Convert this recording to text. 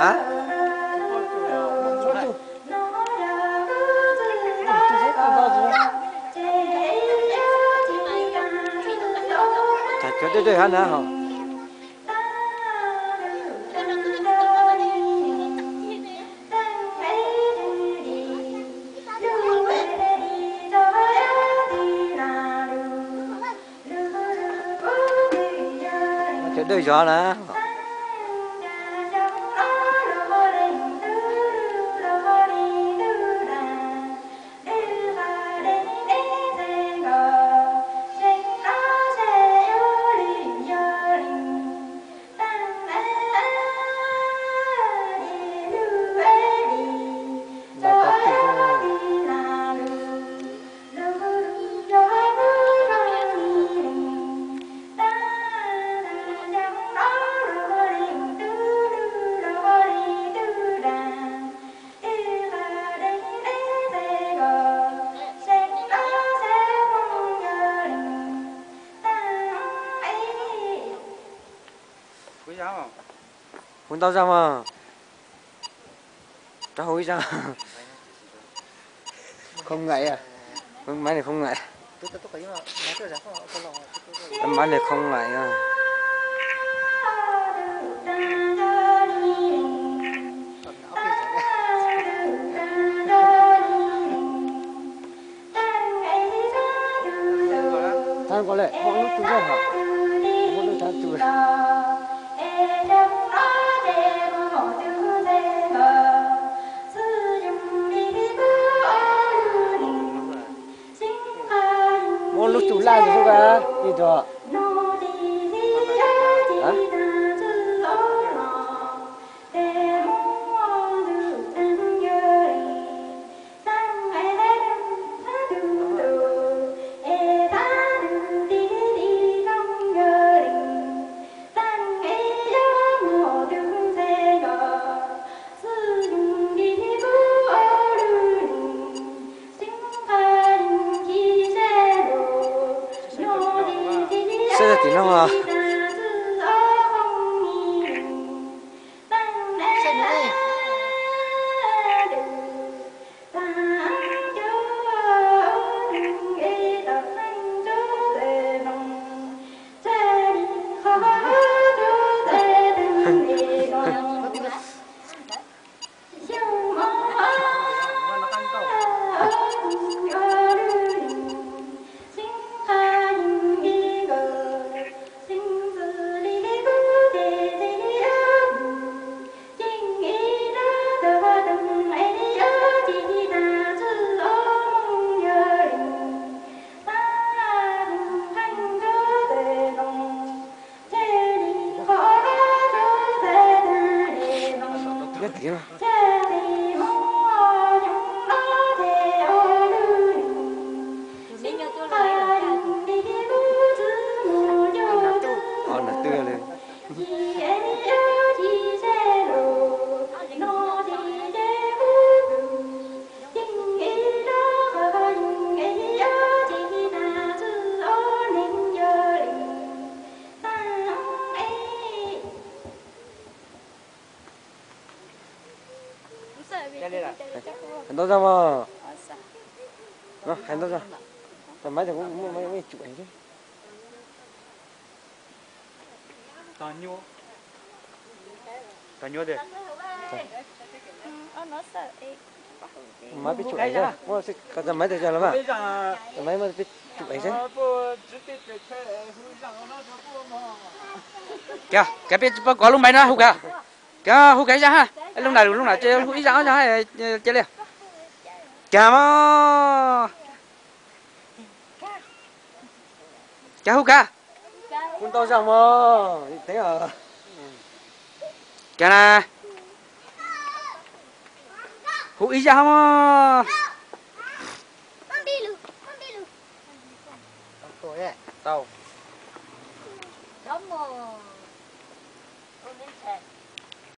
Hab? Cov dawj dawj hab na ho. Cov dawj zov na. Hu ntau zaug mas. Rov hu ib zaug. Không ngại à? Máy này không ngại. Máy này không ngại à? Thaij nkaus lawm, muaj lub tsuj zaj hov, muaj lub tsuj. Muab lub tsuj laj ntawd rau, ib tug. Saib tim no. Hais ntau zog mas. Hais ntau zog. Tos maiv tas kuv muab tsum heev xwb. Maiv peb tsum heev xwb, tos maiv tas zog los mas. Tos maiv peb tsum heev xwb. Kav peb tsis paub kov lub maiv no hu kav. Kav hu kav ib zaug ha, lub na lub na ces hu ib zaug ob zaug ha, cia li. Kav mas. Kav hu kav. Hu ntau zaug mog, teeb os. Kav na. Hu ib zaug mog.